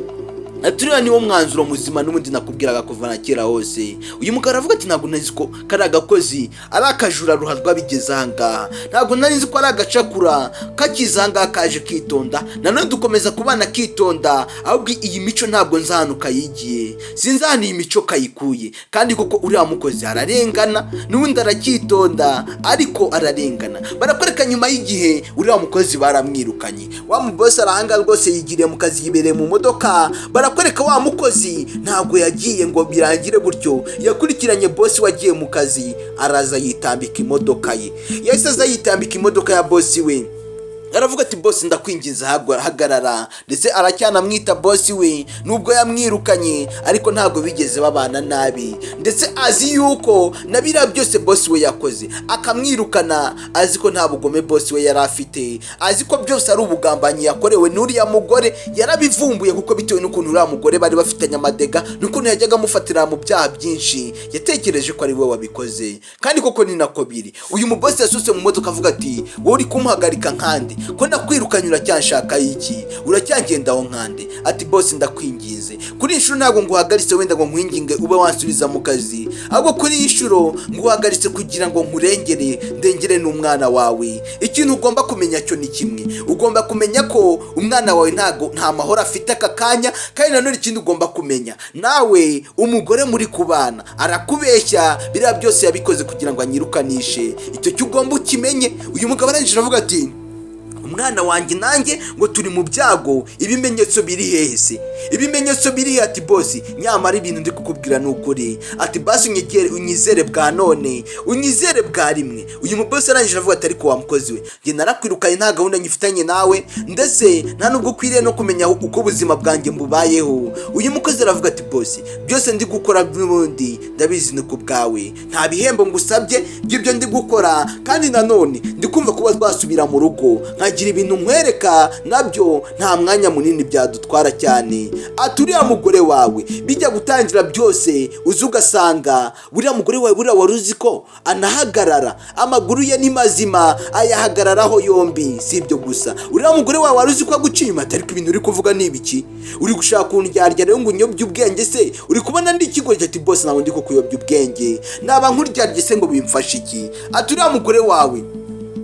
Ati: "Uriya niwo mwanzuro muzima n'ubundi nakubwiraga kuva na kera hose." Uyu mugabo aravuga ati: "Ntabwo nari ko kari agakozi ari akajura ruharwa bigeze aha ngaha. Ntabwo nari nzi ko ari agacakura kakiza aha ngaha, kaje kitonda, nanone dukomeza kubana kitonda. Ahubwo iyi mico ntabwo nzi ahantu kayigiye, sinzi ahantu iyi mico kayikuye." Kandi koko uriya mukozi ararengana, n'ubundi aracyitonda ariko ararengana. Barakwereka nyuma y'igihe, uriya mukozi baramwirukanye. Wa mubosi arahanga rwose, yigiriye mu kazi, yibereye mu modoka. Barakwereka wa mukozi ntabwo yagiye ngo birangire gutyo, yakurikiranye bosi wagiye mu kazi, araza yitambika imodoka ye. Yahise aza yitambika imodoka ya bosi we, aravuga ati: "Bosi, ndakwinginze, hagarara." Ndetse aracyanamwita bosi we nubwo yamwirukanye, ariko ntabwo bigeze babana nabi. Ndetse azi yuko na biriya byose bosi we yakoze akamwirukana, azi ko nta bugome bosi we yari afite, azi ko byose ari ubugambanyi yakorewe n'uriya mugore. Yarabivumbuye, kuko bitewe n'ukuntu uriya mugore bari bafitanye amadega, n'ukuntu yajyaga amufatira mu byaha byinshi, yatekereje ko ari we wabikoze, kandi koko ni nako biri. Uyu mubosi yasutse mu modoka avuga ati: "Wowe uri kumuhagarika nkande? Ko nakwirukanye, uracyanshaka iki? Uracyangendaho nkande?" Ati: "Bosi, ndakwinginze, kuri iyi nshuro ntabwo nguhagaritse wenda ngo nkwinginge ube wansubiza mu kazi." Ahubwo kuri iyi nshuro nguhagaritse kugira ngo nkurengere, ndengere n'umwana wawe. Ikintu ugomba kumenya cyo ni kimwe: ugomba kumenya ko umwana wawe ntago nta mahoro afite aka kanya. Kandi nanone ikindi ugomba kumenya, nawe umugore muri kubana arakubeshya. Biriya byose yabikoze kugira ngo anyirukanishe. Icyo cyo ugomba ukimenye. Uyu mugabo arangije aravuga ati: "Umwana wanjye nanjye ngo turi mu byago, ibimenyetso biri hehe se? Ibimenyetso biri he?" Ati: "Boss, nyamara ibintu ndi kukubwira ni ukuri." Ati: "Basi unyegere, unyizere bwa none, unyizere bwa rimwe." Uyu mubosi arangije avuga ati: "Ariko wa mukozi we, njye narakwirukanye, nta gahunda nyifitanye nawe, ndetse nta nubwo ukwiriye no kumenya uko ubuzima bwanjye mbubayeho." Uyu mukozi aravuga ati: "Boss, byose ndi gukora n'ubundi ndabizi ni ku bwawe, nta bihembo ngusabye by'ibyo ndi gukora. Kandi nanone ndi kumva kuba twasubira mu rugo nkagira ibintu nkwereka, nabyo nta mwanya munini byadutwara cyane." Ati: "Uriya mugore wawe bijya gutangira byose, uzi ugasanga buriya mugore wawe, buriya wari uzi ko anahagarara, amaguru ye ni mazima, ayahagararaho yombi? Si ibyo gusa, uriya mugore wawe wari uzi ko aguca inyuma?" Ati: "Ariko ibintu uri kuvuga ni ibiki? Uri gushaka kundyarya rero ngo unyobye ubwenge se? Uri kubona ndi ikigoryi?" Ati: "Boss, ntabwo ndi kukuyobya ubwenge. Naba nkuryarye se ngo bimfashe iki?" Ati: "Uriya mugore wawe,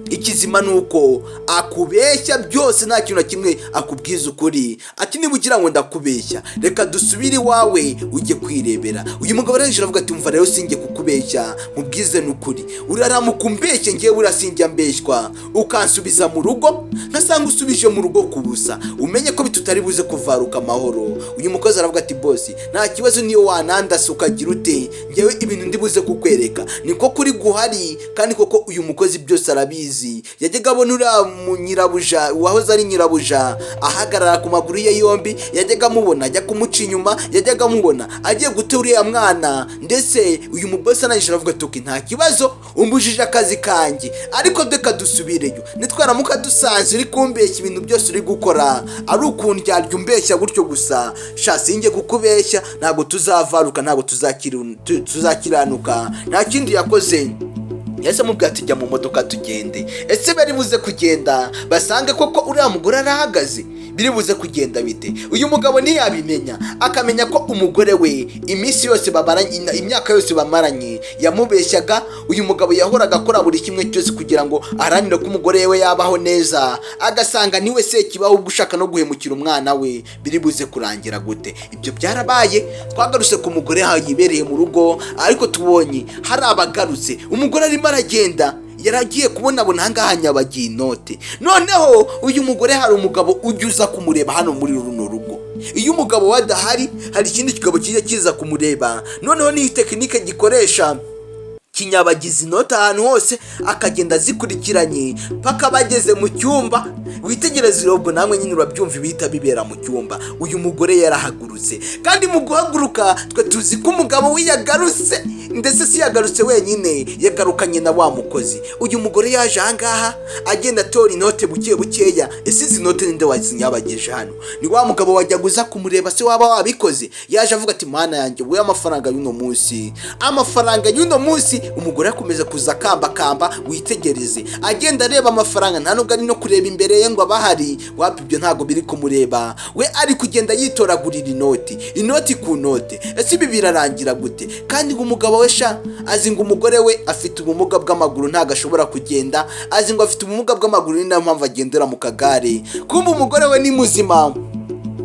ikizima ni uko akubeshya byose, nta kintu na kimwe akubwiza ukuri." Ati: "Niba ugira ngo ndakubeshya, reka dusubire iwawe ujye kwirebera." Uyu mugabo arangije aravuga ati: "Umva rero, sinjye kukubeshya, nkubwize n'ukuri. Uraramuka umbeshye, ngewe buriya sinjya mbeshywa, ukansubiza mu rugo, ntasanga usubije mu rugo ku busa, umenye ko bitutari buze kuvaruka amahoro." Uyu mukozi aravuga ati: "Boss, nta kibazo, niyo wanandasa ukagira ute, ngewe ibintu ndi buze kukwereka niko kuri guhari." Kandi koko uyu mukozi byose arabizi. Yajyaga abona uriya mu nyirabuja, uwahoze ari nyirabuja, ahagarara ku maguru ye yombi, yajyaga amubona ajya kumuca inyuma, yajyaga amubona agiye guta uriya mwana. Ndetse uyu mubosi arangije aravuga ati: "Okay, nta kibazo, umbujije akazi kanjye, ariko reka dusubireyo. Nitwaramuka dusanze uri kumbeshya, ibintu byose uri gukora ari ukundyarya, umbeshya gutyo gusa, sha, sinjye kukubeshya, ntabwo tuzavaruka, ntabwo tuzakiranuka." Nta kindi yakoze, yahise amubwira ati: "Jya mu modoka tugende." Ese bari buze kugenda basange koko uriya mugore arahagaze? Biri buze kugenda bite? Uyu mugabo ntiyabimenya, akamenya ko umugore we iminsi yose bamaranye, imyaka yose bamaranye, yamubeshyaga. Uyu mugabo yahoraga akora buri kimwe cyose kugira ngo aharanire ko umugore we yabaho neza, agasanga niwe sekibaho ubwo ushaka no guhemukira umwana we. Biri buze kurangira gute? Ibyo byarabaye. Twagarutse ku mugore aho yibereye mu rugo, ariko tubonye hari abagarutse. Umugore arimo aragenda, yaragiye kubonabona ahangaha nyabagiye inote. Noneho uyu mugore, hari umugabo ujya uza kumureba hano muri runo rugo. Iyo umugabo we adahari, hari ikindi kigabo kijya kiza kumureba. Noneho n'iyi tekinike gikoresha, kinyabagiza inoti ahantu hose, akagenda azikurikiranye paka bageze mu cyumba. Witegereze ubwo namwe nyine urabyumva ibihita bibera mu cyumba. Uyu mugore yarahagurutse, kandi mu guhaguruka twe tuzi ko umugabo we yagarutse. Ndetse si yagarutse wenyine, yagarukanye na wa mukozi. Uyu mugore yaje ahangaha agenda atora inote buke bukeya. Ese izi note ninde wazinyabagije hano? Ni wa mugabo wajyaga uza kumureba se waba wabikoze? Yaje avuga ati: "Mana yanjye we, amafaranga y'uno munsi, amafaranga y'uno munsi." Umugore akomeza kuza akambakamba. Witegereze, agenda areba amafaranga, nta nubwo ari no kureba imbere ye ngo abahari. Wapi, ibyo ntabwo biri kumureba. We ari kugenda yitoragurira inoti, inoti ku note. Ese ibi birarangira gute? Kandi ngo umugabo we sha azi ngo umugore we afite ubumuga bw'amaguru, ntabwo ashobora kugenda. Azi ngo afite ubumuga bw'amaguru, ni nayo mpamvu agendera mu kagare. Kumva umugore we ni muzima.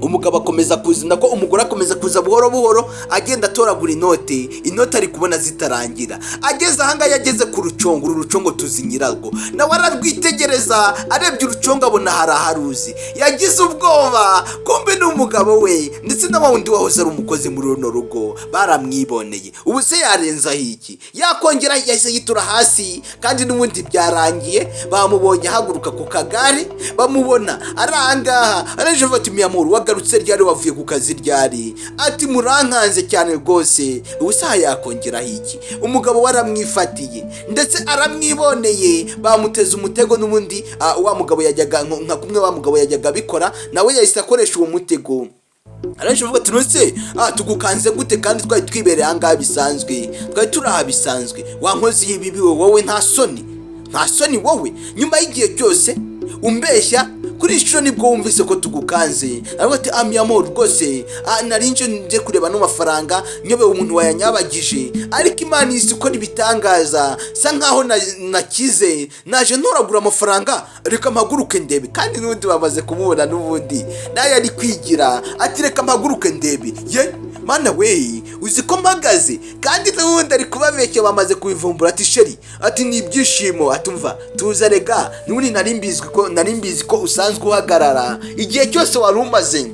Umugabo akomeza kuza, ko umugore akomeza kuza buhoro buhoro, agenda atoragura inote. Inote ari kubona zitarangira. Ageze ahangaha, ageze ku rucongo. Uru rucongo tuzi nyirarwo. Nawe ararwitegereza, arebye urucongo abona hari aharuzi. Yagize ubwoba, kumbe ni umugabo we ndetse na wa wundi wahoze ari umukozi muri runo rugo baramwiboneye. Ubu se yarenzaho iki? Yakongera yahise yitura hasi, kandi n'ubundi byarangiye bamubonye ahaguruka ku kagare, bamubona ari ahangaha. Araje avuga ati: "Miyamuru, wagarutse ryari? Wavuye ku kazi ryari?" Ati: "Murankanze cyane rwose." Ubu saha yakongeraho iki? Umugabo we aramwifatiye, ndetse aramwiboneye, bamuteze umutego. N'ubundi wa mugabo yajyaga nka kumwe wa mugabo yajyaga abikora, nawe yahise akoresha uwo mutego. Araje avuga ati: "None tugukanze gute kandi twari twibereye ahangaha bisanzwe, twari turi aha bisanzwe? Wa nkozi y'ibibi we, wowe nta soni, nta soni wowe, nyuma y'igihe cyose umbeshya ko Kuri iyi nshuro nibwo wumvise ko tugukanze. Aravuga ati: "Mi amor, rwose nari nje kureba ano mafaranga, nyobewe umuntu wayanyabagije, ariko Imana izi ikora ibitangaza, sa nkaho nakize, naje ntoragura amafaranga, reka mpaguruke ndebe." Kandi n'ubundi bamaze kumubona, n'ubundi nayo ari kwigira. Ati: "Reka mpaguruke ndebe." Ye Mana we, uzi ko mpagaze? Kandi n'ubundi ari kubabeshya, bamaze kubivumbura. Ati: "Chéri," ati, "ni ibyishimo." Ati: "Umva, tuza rega, n'ubundi nari mbizi ko usanzwe uhagarara, igihe cyose wari umaze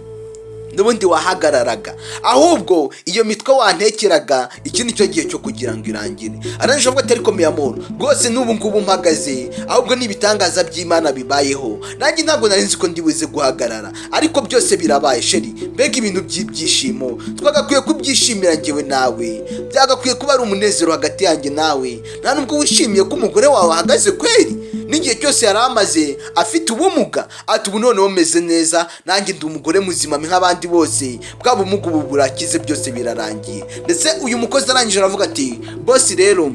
n'ubundi wahagararaga, ahubwo iyo mitwe wantekeraga, iki ni cyo gihe cyo kugira ngo irangire." Arangije avuga ati: "Ariko mi amor, rwose n'ubu ngubu mpagaze, ahubwo ni ibitangaza by'Imana bibayeho. Nanjye ntabwo nari nzi ko ndi buze guhagarara, ariko byose birabaye. Chéri, mbega ibintu by'ibyishimo! Twagakwiye kubyishimira njyewe nawe, byagakwiye kuba ari umunezero hagati yanjye nawe. Nta nubwo wishimiye ko umugore wawe ahagaze kweri, n'igihe cyose yari amaze afite ubumuga?" Ati: "Ubu noneho meze neza, nanjye ndi umugore muzima nk'abandi bose, bwa bumuga ubu burakize, byose birarangiye." Ndetse uyu mukozi arangije aravuga ati: "Boss, rero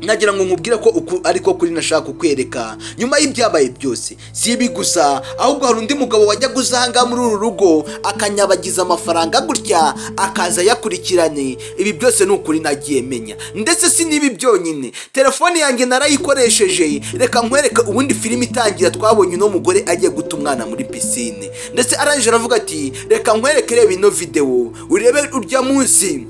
nagira ngo nkubwire ko uku ariko kuri nashaka kukwereka nyuma y'ibyabaye byose. Si ibi gusa, ahubwo hari undi mugabo wajyaga uza ahangaha muri uru rugo akanyabagiza amafaranga gutya, akaza ayakurikiranye. Ibi byose ni ukuri nagiye menya. Ndetse si n'ibi byonyine, telefone yanjye narayikoresheje, reka nkwereke." Ubundi filime itangira twabonye uno mugore agiye guta umwana muri pisine. Ndetse arangije aravuga ati: "Reka nkwereke, reba ino videwo urebe urya munsi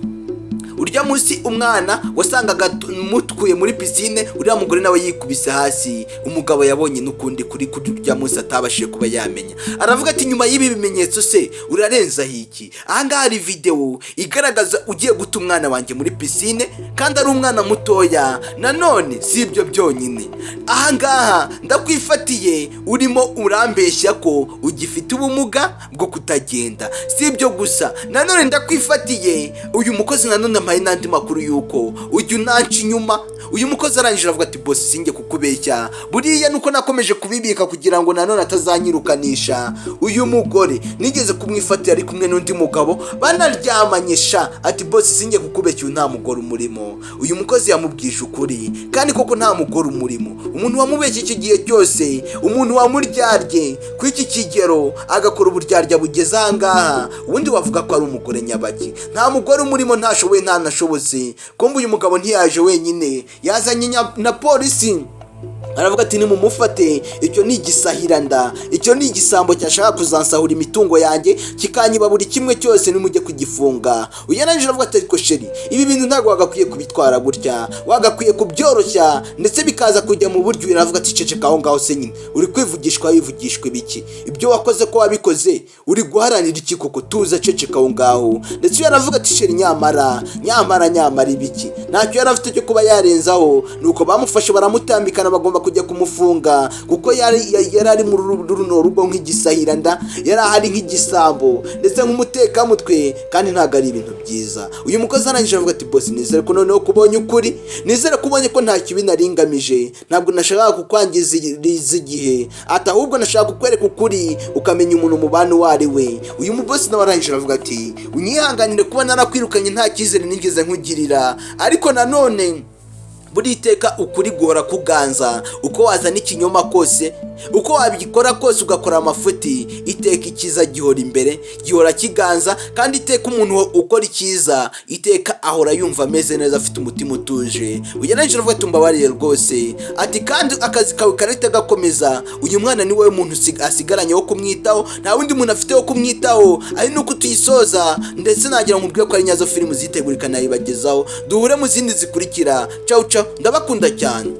umwana wasangaga mutkuye muri pisine, uriya mugore nawe yikubise hasi." Umugabo yabonye n'ukundi kuri urya munsi atabashije kuba yamenya. Aravuga ati: "Nyuma y'ibi bimenyetso se urarenzaho iki? Ahangaha hari videwo igaragaza ugiye guta umwana wanjye muri pisine, kandi ari umwana mutoya. Nanone si ibyo byonyine, ahangaha ndakwifatiye urimo urambeshya ko ugifite ubumuga bwo kutagenda. Si ibyo gusa, nanone ndakwifatiye." Uyu mukozi nanone ampaye n'andi makuru y'uko ujya unanca inyuma. Uyu mukozi arangije avuga ati: "Boss, sinjye kukubeshya, buriya nuko nakomeje kubibika kugira ngo nanone atazanyirukanisha. Uyu mugore nigeze kumwifatira ari kumwe n'undi mugabo banaryamanye sha." Ati: "Boss, sinjye kukubeshya, uyu nta mugore umurimo." Uyu mukozi yamubwije ukuri, kandi koko nta mugore umurimo. Umuntu wamubeshye iki gihe cyose, umuntu wamuryarye ku iki kigero, agakora uburyarya bugeze ahangaha, ubundi wavuga ko ari umugore nyabaki? Nta mugore umurimo, ntashoboye, ntanashobotse. Kumva uyu mugabo ntiyaje wenyine, yazanye na polisi. Aravuga ati: "Nimumufate, icyo ni igisahiranda, icyo ni igisambo cyashaka kuzansahura imitungo yanjye, kikanyiba buri kimwe cyose, nimujye kugifunga." Uyu yarangije aravuga ati: "Ariko chéri, ibi bintu ntabwo wagakwiye kubitwara gutya, wagakwiye kubyoroshya ndetse bikaza kujya mu buryo." Aravuga ati: "Ceceka aho ngaho se nyine, uri kwivugishwa, wivugishwa ibiki? Ibyo wakoze ko wabikoze, uri guharanira iki koko? Tuza, ceceka aho ngaho." Ndetse uyu aravuga ati: "Chéri, nyamara, nyamara, nyamara ibiki?" Ntacyo yari afite cyo kuba yarenzaho. Nuko bamufashe baramutambikana, bagomba kujya kumufunga, kuko yari ari muri runo rugo nk'igisahiranda, yari ahari nk'igisambo ndetse nk'umutekamutwe, kandi ntabwo ari ibintu byiza. Uyu mukozi arangije avuga ati: "Boss, nizere ko noneho kubonye ukuri, nizere ko ubonye ko nta kibi nari ngamije, ntabwo nashakaga kukwangiriza igihe." Ati: "Ahubwo nashaka kukwereka ukuri, ukamenya umuntu mubana uwo ari we." Uyu mubosi nawe arangije aravuga ati: "Unyihanganire kuba narakwirukanye, nta cyizere nigeze nkugirira, ariko nanone buri iteka ukuri guhora kuganza. Uko wazana ikinyoma kose, uko wabikora kose, ugakora amafuti, iteka icyiza gihora imbere, gihora kiganza. Kandi iteka umuntu ukora icyiza, iteka ahora yumva ameze neza, afite umutima utuje." Ugereranyije aravuga ati: "Mbabarire rwose." Ati: "Kandi akazi kawe karahita gakomeza. Uyu mwana ni wowe muntu asigaranye wo kumwitaho, nta wundi muntu afite wo kumwitaho." Ari nuko tuyisoza, ndetse nagira ngo nkubwire ko ari Nyazo Filime zitegura ikanayibagezaho. Duhure mu zindi zikurikira. Cawu cawu, ndabakunda cyane.